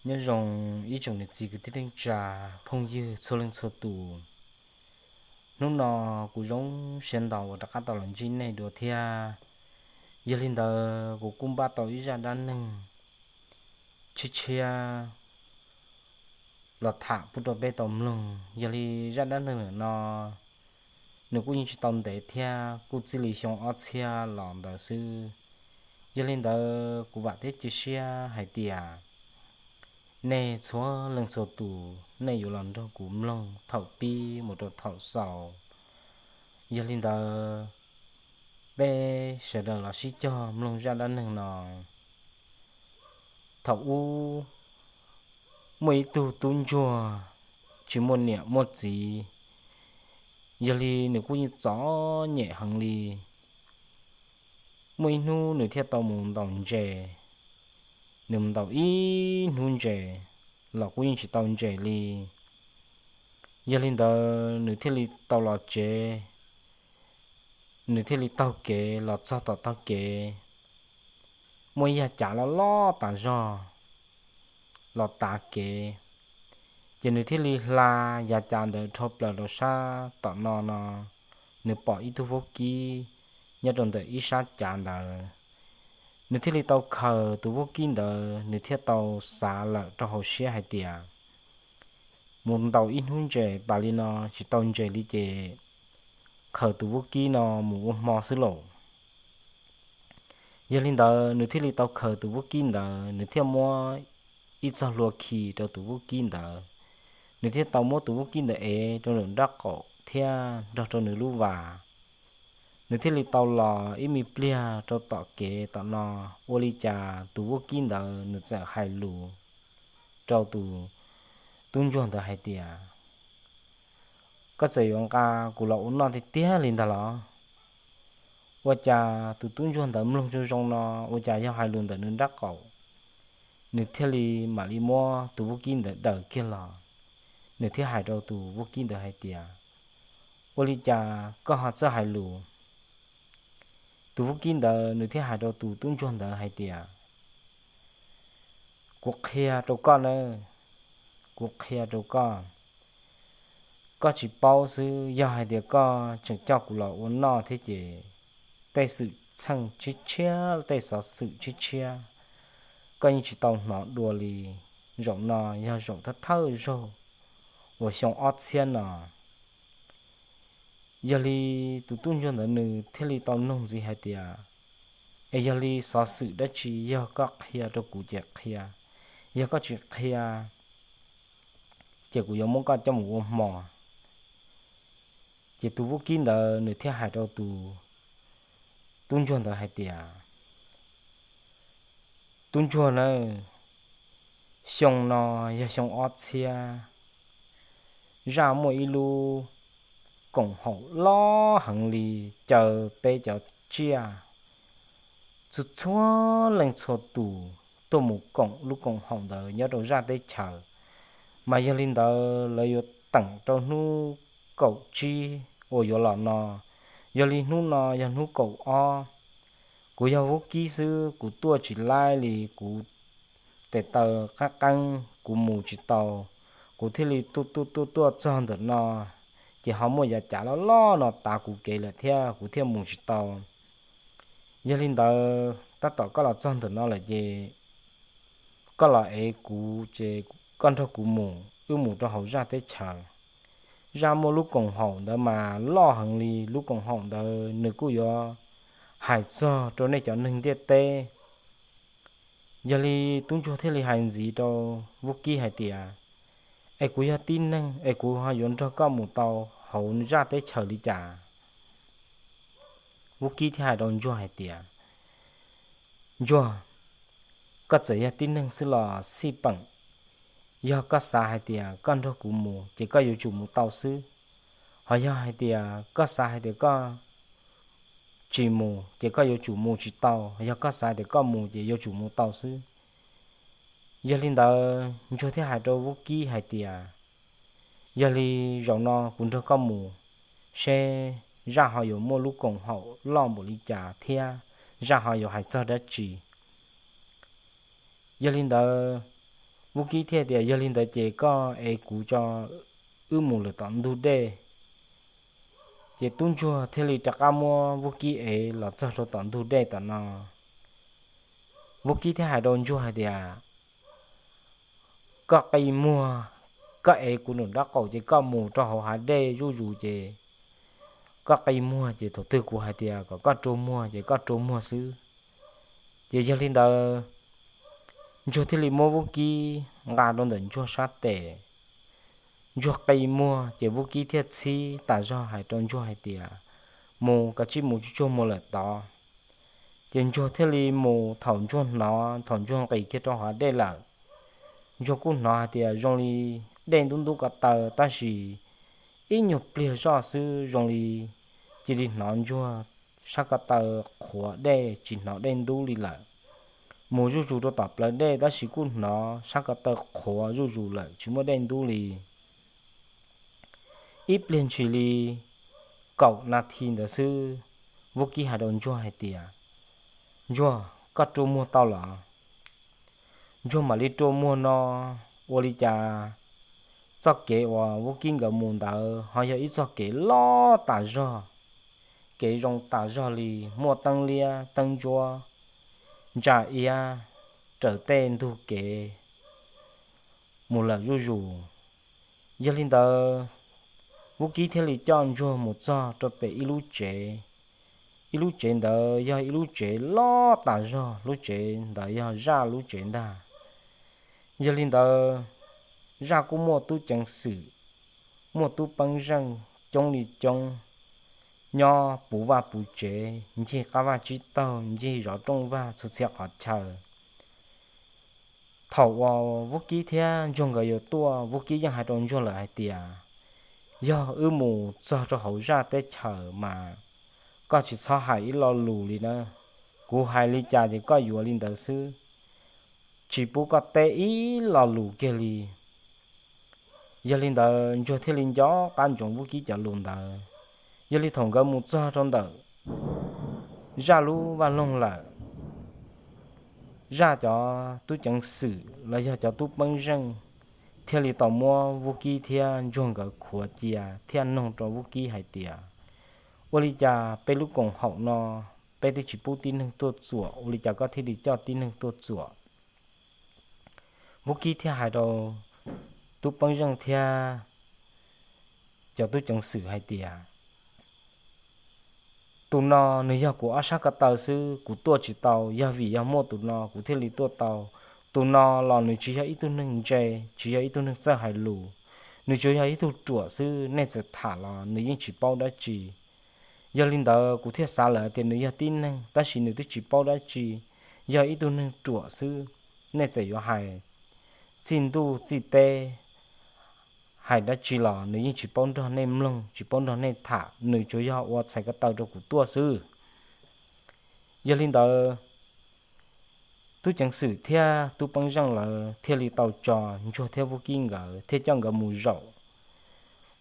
Nyob zoo ib tsoom niam txiv kwv tij neej tsa, phooj ywg txhua leej txhua tus. Hnub no kuv zoo siab ntau uas rov qab tau los ntsib nej dua thiab. Yog li ntawd kuv kuj npaj tau ib zaj dab neeg tshiab tshiab los tham pub rau peb tau mloog. Yog li zaj dab neeg ntawm no nws kuj yeej tsis tau ntev thiab, kuj txij li xyoo ob txhiab los ntawd xwb. Yog li ntawd kuv vam thiab cia siab hais tias nej txhua leej txhua tus nej yuav los nrog kuv mloog thaum pib mus rau thaum xaus. Yog li ntawd peb sawv daws los sib cog mloog zaj dab neeg no. Thaum ub muaj ib tug tub ntsuag tsis muaj niam muaj txiv, yog li nws kuj yeej txom nyem heev li. Muaj ib hnub nws thiaj tau mus ntaus ntses. Nws mus ntaus ib hnub ntses los kuj yeej tsis tau ntses li. Yog li ntawd nws thiaj li tau los tsev, nws thiaj li taug kev los txog tom taug kev, muaj ib yav cav loj loj tas zog los tav kev, ces nws thiaj li hla yav cav ntawd rho plaws rau sab tom no no, nws pom ib tug vaub kib nyob rau ntawm ib sab cav ntawd. Nws thiaj li tau khaws tus vaub kib ntawd, nws thiaj tau xav lawm rau hauv siab hais tias mus ntaus ib hnub ntses tas li no tsis tau ntses li ces khaws tus vaub kib no mus ua hmo xwb lauj. Yog li ntawd nws thiaj li tau khaws tus vaub kib ntawd, nws thiaj muab ib txoj hlua khi rau tus vaub kib ntawd. Nws thiaj tau muab tus vaub kib ntawd ev rau nram nraub qaum thiab nrog rau nws lub vas. Nws thiaj li tau los ib me pliag rau tom kev tom no, ua li cas tus vaub kib ntawd nws txawm hais lus rau tus tub ntsuag ntawd hais tias, koj txawm yuav nqa kuv los ua noj tiag tiag li ntag los? Ua cas tus tub ntsuag ntawd mloog zoo zoo no ua cas yog hais lus ntawm nws nraub qaum, nws thiaj li mam li muab tus vaub kib ntawd daws kiag los. Nws thiaj hais rau tus vaub kib ntawd hais tias, ua li cas koj ho txawj hais lus? Tus vaub kib ntawd nws thiaj hais rau tus tub ntsuag ntawd hais tias, kuv qhia rau koj nawb, kuv qhia rau koj. Koj tsis paub xwb, yog hais tias koj tseem coj kuv los ua noj thiab ces tej xwm txheej tshiab tshiab, tej xov xwm tshiab tshiab koj yeej tsis tau hnov dua li. Zaum no yog zaum thawj thawj zaug uas xyoo ob txhiab no. Yog li tus tub ntsuag ntawd nws thiaj li tau nug ntxiv hais tias, es yog li xov xwm dab tsi yog koj qhia rau kuv ces qhia, yog koj tsis qhia ces kuv yuav muab koj coj mus ua hmo. Ces tus vaub kib ntawd nws thiaj hais rau tus tub ntsuag ntawd hais tias, tub ntsuag nawb, xyoo no yog xyoo ob txhiab, zaj muaj ib lub koom haum loj heev li, caw peb cov tsiaj txhua txhua leej txhua tus tuaj mus koom lub koom haum ntawd nyob rau zaj teb chaws. Mas yog li ntawd lawv yuav teem rau hnub kaum tsib uas yuav los no. Yog li hnub no yog hnub kaum ob, kuv yog vaub kib xwb, kuv tuaj tsis laib li, kuv tes taw qeeb qeeb, kuv mus tsis tau, kuv thiaj li tuaj tuaj tuaj tuaj txog ntawm no, ces ho muaj yav cav loj loj no tav kuv kev lawm thiab kuv thiaj mus tsis tau. Yog li ntawd tab tom koj los txog ntawm no lawm ces koj los ev kuv ces koj nrog kuv mus, wb mus rau hauv zaj teb chaws. Zaj muaj lub koom haum ntawd mas loj heev li, lub koom haum ntawd nws kuj yuav hais txog rau nej cov neeg ntiaj teb. Yog li tub ntsuag thiaj li hais ntxiv rau vaub kib hais tias, es kuv yog tib neeg es kuv ho yuav nrog koj mus tau hauv zaj teb chaws li cas? Vaub kib thiaj hais rau ntsuag hais tias, ntsuag, koj txawm yog tib neeg xwb los xij peem. Yog koj xav hais tias koj nrog kuv mus ces koj yuav tsum mus tau xwb. Ho yog hais tias koj xav hais tias koj tsis mus ces koj yuav tsum mus tsis tau, yog koj xav tias koj mus ces yuav tsum mus tau xwb. Yog li ntawd ntsuag thiaj hais rau vaub kib hais tias, yog li zaum no kuv nrog koj mus, seb zaj ho yuav muaj lub koom haum loj npaum li cas thiab zaj ho yuav hais txog dab tsi. Yog li ntawd, Vub Kib thiaj tias, Yog li ntawd ces koj ev kuv tso, wb mus lawm tom ntug dej. Ces tub ntsuag thiaj li rov qab muab Vub Kib ev los txog rau tom ntug dej tom no. Vub Kib thiaj hais rau ntsuag hais tias, Koj qi muag, koj ev kuv nram nraub qaum ces koj mus rau hauv hav dej zuj zus ces koj qi muag ces thaum twg kuv hais tias kom koj rua muag ces koj rua muag xwb. Ces yog li ntawd, ntsuag thiaj li muab Vub Kib nqa rau ntawm ntsuag sab tes. Ntsuag qi muag ces Vub Kib thiaj txhib tas zog hais rau ntsuag hais tias, Mus, koj cia li mus tsuj tsuag mus lawm tod. Ces ntsuag thiaj li mus. Thaum ntsuag hnov, thaum ntsuag nqis kiag rau hav dej lawm, ntsuag kuj hnov hais tias zoo li dej ntub ntub ko taw, tab sis ib nyuag pliag zoj xwb zoo li cia li hnov ntsuag sab ko taw qhuav dej, tsis hnov dej ntub li lawm. Mus zuj zus rau tom plawv dej tab sis kuj hnov sab ko taw qhuav zuj zus lawm, tsis muaj dej ntub li. Ib pliag ntshis li kaum nas this ntawd xwb, Vub Kib hais rau ntsuag hais tias, Ntsuag, koj rua muag tau los? Ntsuag mam li rua muag no. Ua li cas txoj kev uas Vub Kib nkawd mus ntawd ho yog ib txoj kev loj tas zog, kev zoo tas zog li, muaj teeb liab teeb ntsuab, ntsa iab raws tej ntug kev mus lawm zuj zus. Yog li ntawd, Vub Kib thiaj li coj ntsuag mus txog rau pem ib lub tsev. Ib lub tsev ntawd yog ib lub tsev loj tas zog, lub tsev ntawd yog zaj lub tsev ntag. Yog li ntawd, zaj kuj muaj tub ceev xwm, muaj tub peeb zeej coob li coob, nyob puv vaj puv tsev, ncig qab vaj tsib taug, ncig zov rooj vag txhua txhia qhov chaw. Thaum uas Vub Kib thiab ntsuag nkawd yuav tuaj, Vub Kib yeej hais rau ntsuag lawm hais tias, Yog wb mus txog rau hauv zaj teb chaws mas koj tsis txhob hais ib lo lus li na. Kuv hais li cas ces koj yuav li ntawd xwb, tsis pub koj teb ib lo lus kiag li. Yog li ntawd, ntsuag thiaj li nco qab ntsoov Vub Kib cov lus ntawd. Yog li thaum nkawd mus txog rau ntawm zaj lub vaj loog lawm, zaj cov tub ceev xwm los yog cov tub peeb zeej thiaj li tau muab Vub Kib thiab ntsuag nkawd khuav cia thiab noog rau Vub Kib hais tias, Ua li cas peb lub koom haum no peb twb tsis pub tib neeg tuaj txuam, ua li cas koj thiaj li coj tib neeg tuaj txuam? Vub Kib thiaj hais rau tub peeb zeej thiab cov tub ceev xwm hais tias, Tus no nws yog kuv ob sab ko taw xwb, kuv tuaj tsis tau, yog vim yog muaj tus no kuv thiaj li tuaj tau. Tus no los nws tsis yog ib tug neeg ntse, tsis yog ib tug neeg txawj hais lus, nws tsuas yog ib tug ruam xwb, nej txawm tham los nws yeej tsis paub dab tsi. Yog li ntawd kuv thiaj xav lawm tias nws yog tib neeg, tab sis nws twb tsis paub dab tsi, yog ib tug neeg ruam xwb, nej txawm yuav hais txij ntuj txij teb hais dab tsi los nws yeej tsis paub nrog nej mloog, tsis paub nrog nej tham, nws tsuas yog ua txhais ko taw rau kuv tuaj xwb. Yog li ntawd, tub ceev xwm thiab tub peeb zeej lawv thiaj li tau tso ntsuag thiab Vub Kib nkawd thiab coj nkawd mus zaum.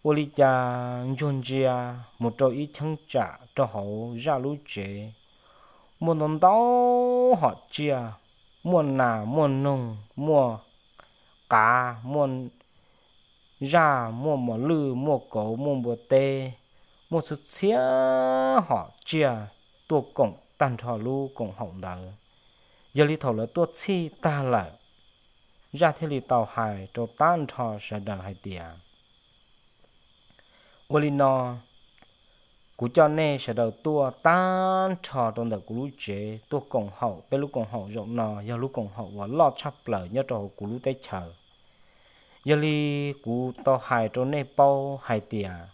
Ua li cas ntsuag ntsia mus rau ib cheeb tsam rau hauv zaj lub tsev, muaj ntau ntau hom tsiaj, muaj nas muaj noog, muaj qav, muaj zaj, muaj mos lwj, muaj kauv, muaj npua teb, muaj txhua txhia hom tsiaj tuaj koom tag nrho lub koom haum ntawd. Yog li thaum lawv tuaj txhij tag lawm, zaj thiaj li tau hais rau tag nrho sawv daws hais tias, Ua li no, kuv coj nej sawv daws tuaj tag nrho rau ntawm kuv lub tsev tuaj koom haum. Peb lub koom haum zaum no yog lub koom haum uas loj tshaj plaws nyob rau hauv kuv lub teb chaws. Yog li kuv tau hais rau nej paub hais tias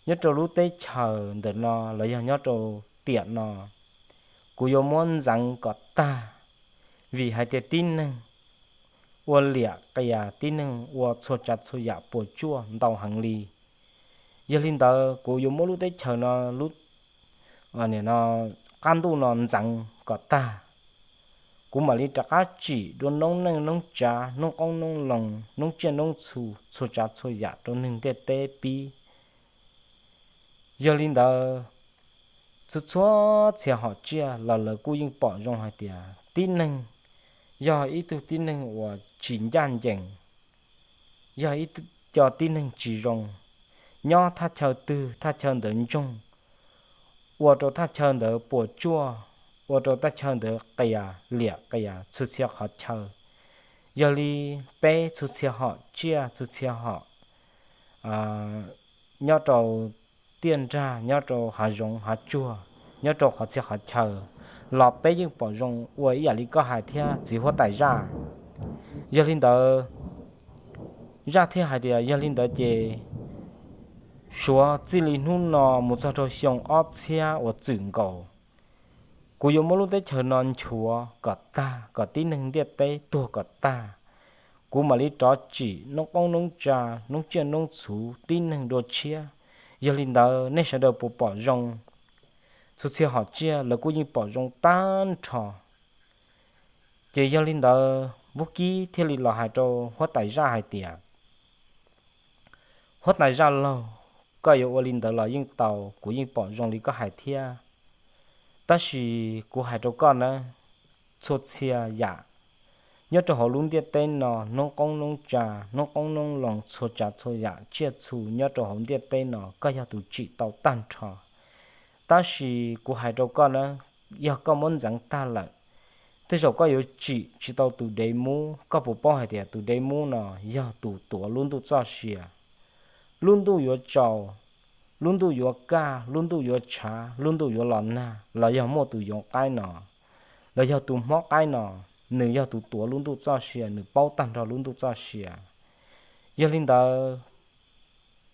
nyob rau lub teb chaws ntawm no los yog nyob rau tiam no, kuv yuav muab ntxeev kom tag, vim hais tias tib neeg ua liam qias, tib neeg ua txhua tsav txhua yam puas tsuaj ntau heev li. Yog li ntawd kuv yuav muab lub teb chaws no, lub qab ntuj no ntxeev kom tag, kuv mam li rov qab tsim dua noob neej noob tsav, noob qoob noob loo, noob tsiaj noob txhu, txhua tsav txhua yam rau neeg ntiaj teb pib. Yog li ntawd, txhua txhua txhia hom tsiaj los lawv kuj yeej pom zoo hais tias tib neeg yog ib tug tib neeg uas tsis ncaj ncees, yog ib co tib neeg tsis zoo, nyob thaj chaw twg thaj chaw ntawd ntsoog, ua rau thaj chaw ntawd puas tsuaj, ua rau thaj chaw ntawd qias liam qias txhua txhia qhov chaw. Yog li peb txhua txhia hom tsiaj, txhua txhia hom nyob rau tiaj nrag, nyob rau hav zoov hav tsuag, nyob rau qhov txhia qhov chaw, los peb yeej pom zoo ua ib yam li koj hais thiab txiv huab tais zaj. Yog li ntawd, zaj thiaj hais tias, yog li ntawd ces suav txij li hnub no mus txog rau xyoo ob txhiab uas txwm nkaus, kuv yuav muab lub teb chaws no nchuav kom tag, kom tib neeg ntiaj teb tuag kom tag. Kuv mam li rov tsim noob qoob noob tsa, noob tsiaj noob txhuv, tib neeg dua tshiab. Yog li ntawd nej sawv daws puas pom zoo? Txhua txhia hom tsiaj lawv kuj yeej pom zoo tag nrho. Ces yog li ntawd Vub Kib thiaj li los hais rau huab tais zaj hais tias, huab tais zaj laug, koj yuav ua li ntawd los yeej tau, kuv yeej pom zoo li koj hais thiab. Tab sis kuv hais rau koj nawb, txhua txhia yam nyob rau hauv lub ntiaj teb no, noob qoob noob tsa, noob qoob noob loo, txhua tsav txhua yam tsiaj txhu nyob rau hauv ntiaj teb no koj yog tus tsim tau tag nrho. Tab sis kuv hais rau koj nawb, yog koj muab ntxeev tag lawm, tej zaum koj yuav tsim tsis tau tus dev mub. Koj puas paub hais tias tus dev mub no yog tus tuav lub ntuj txoj sia? Lub ntuj yuav tsaus, lub ntuj yuav kaj, lub ntuj yuav tshav, lub ntuj yuav los nag, los yog muaj tus yoov qaib no, los yog tus hmob qaib no, nws yog tus tuav lub ntuj txoj sia, nws paub tag nrho lub ntuj txoj sia. Yog li ntawd,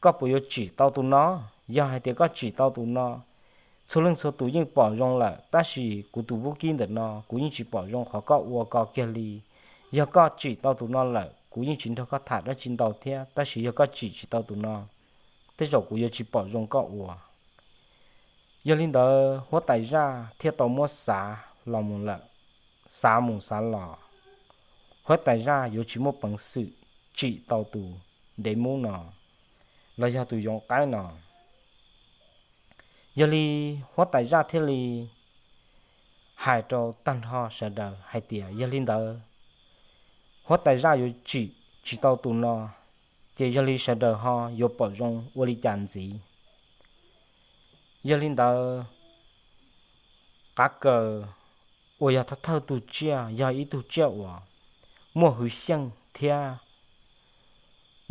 koj puas yuav tsim tau tus no? Yog hais tias koj tsim tau tus no, txhua leej txhua tus yeej pom zoo lawm, tab sis kuv tus Vub Kib ntawm no kuv yeej tsis pom zoo qhov koj ua ko kiag li. Yog koj tsim tau tus no lawm, kuv yeej tsis nrog koj tham dab tsi ntau thiab, tab sis yog koj tsim tsis tau tus no, tej zaum kuv yuav tsis pom zoo koj ua. Yog li ntawd huab tais zaj thiaj tau muab xav los mus lawm, xav mus xav los, huab tais zaj yuav tsis muaj peev xwm tsim tau tus dev mub no, los yog tus yoov qaib no. Yog li huab tais zaj thiaj li hais rau tag nrho sawv daws hais tias, yog li ntawd huab tais zaj yuav tsim tsis tau tus no, ces yog li sawv daws ho yuav pom zoo ua li cas ntxiv? Yog li ntawd, qav kaws uas yog thawj thawj tug tsiaj, yog ib tug tsiaj uas muaj hwv xyeej thiab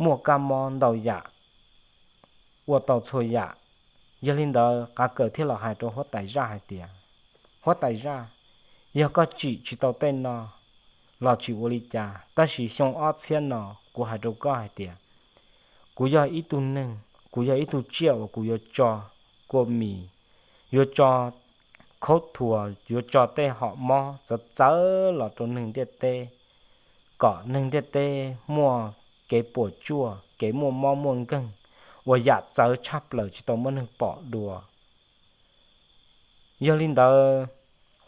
muaj kab mob ntau yam, ua tau txhua yam. Yog li ntawd qav kaws thiaj los hais rau huab tais zaj hais tias, huab tais zaj, yog koj tsim tsis tau tej no los tsis ua li cas, tab sis xyoo ob txhiab no kuv hais rau koj hais tias, kuv yog ib tug neeg, kuv yog ib tug tsiaj uas kuv yuav tso kua mis, yuav tso khaub thuas, yuav tso tej hom mob txawv txawv los rau neeg ntiaj teb, kom neeg ntiaj teb muaj kev puas tsuaj, kev muaj mob muaj nkeeg, uas yam txawv tshaj plaws tsis tau muaj neeg pom dua. Yog li ntawd,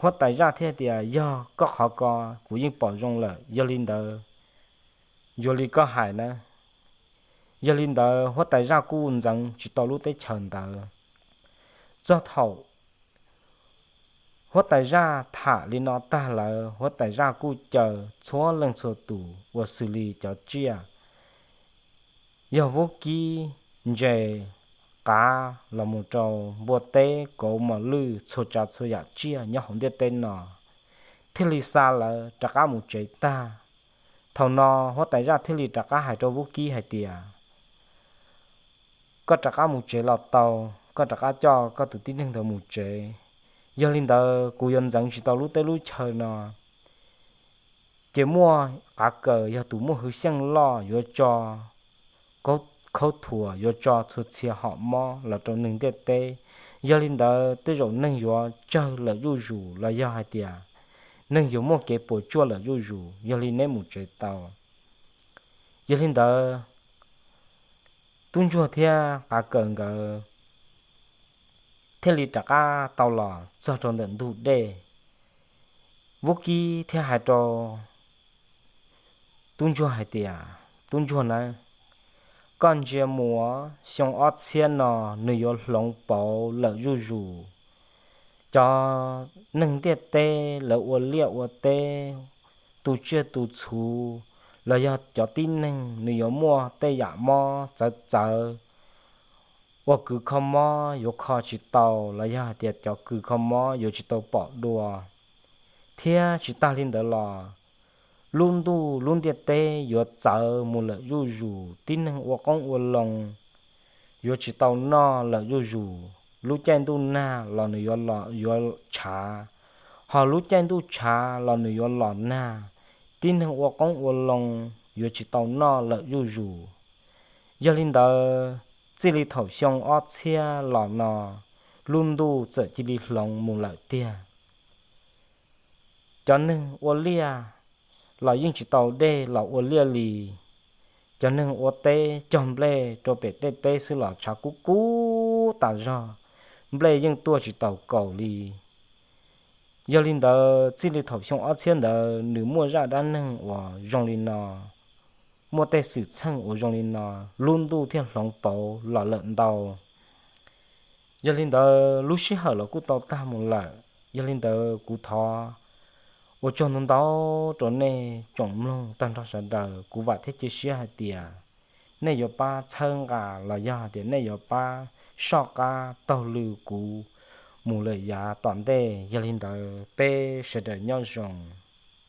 huab tais zaj thiaj tias, yog koj qhov ko kuv yeej pom zoo lawm, yog li ntawd, yuav li koj hais na. Yog li ntawd huab tais zaj kuj ntxeev tsis tau lub teb chaws ntawd. Txog thaum huab tais zaj tham li no tag lawm, huab tais zaj kuj caw txhua leej txhua tus uas xws li cov tsiaj, yog vaub kib, ntses, qav los mus rau npua teb, kauv, mos lwj, txhua tsav txhua yam tsiaj nyob hauv ntiaj teb no, thiaj li xa lawv rov qab mus tsev tag. Thaum no huab tais zaj thiaj li rov qab hais rau vaub kib hais tias, koj rov qab mus tsev los tau, koj rov qab coj koj tus tib neeg ntawd mus tsev. Yog li ntawd kuv yuav ntxeev tsis tau lub teb lub chaw no. Ces muaj qav kaws yog tus muaj hwv xyeej loj yuav tso khaub thuas, yuav tso txhua txhia hom mob los rau neeg ntiaj teb. Yog li ntawd tej zaum neeg yuav tsawg lawm zuj zus los yog hais tias neeg yuav muaj kev puas tsuaj lawm zuj zus, yog li neb mus tsev tau. Yog li ntawd tub ntsuag thiab qav kaws nkawd thiaj li rov qab tau los txog rau ntawm ntug dej. Vaub kib thiaj hais rau tub ntsuag hais tias, tub ntsuag nawb, koj ntsia mus, xyoo ob txhiab no nws yuav hloov pauv lawm zuj zus. Cov neeg ntiaj teb lawv ua liaj ua teb, tu tsiaj tu txhu los yog cov tib neeg nws yuav muaj tej yam mob txawv txawv uas kws kho mob yuav kho tsis tau los yog hais tias cov kws kho mob yuav tsis tau pom dua. Thiab tsis tas li ntawd los lub ntuj lub ntiaj teb yuav txawv mus lawm zuj zus, tib neeg ua qoob ua loo yuav tsis tau noj lawm zuj zus. Lub caij ntuj nag los nws yuav los yuav tshav, ho lub caij ntuj tshav los nws yuav los nag, tib neeg ua qoob ua loo yuav tsis tau noj lawm zuj zus. Yog li ntawd, txij li thaum xyoo ob txhiab los no, lub ntuj txawm cia li hloov mus lawm tiag. Cov neeg ua liaj los yeej tsis tau dej los ua liaj li. Cov neeg ua teb cog nplej rau pem tej teb xwb los tshav kub kub tas zog, nplej yeej tuaj tsis taus kaus li. Yog li ntawd, txij li thaum xyoo ob txhiab ntawd nws muaj zaj dab neeg uas zoo li no, muaj tej xwm txheej uas zoo li no, lub ntuj thiaj hloov pauv los lawm ntau. Yog li ntawd, lub sij hawm los kuj tau tag mus lawm. Yog li ntawd, kuv thov ua tsaug ntau ntau rau nej tsoom mloog tag nrho sawv daws. Kuv vam thiab cia siab hais tias nej yuav pab txhawb nqa los yog hais tias nej yuav pab soj qab taug lw kuv mus lawm yav tom ntej. Yog li ntawd, peb sawv daws nyob zoo.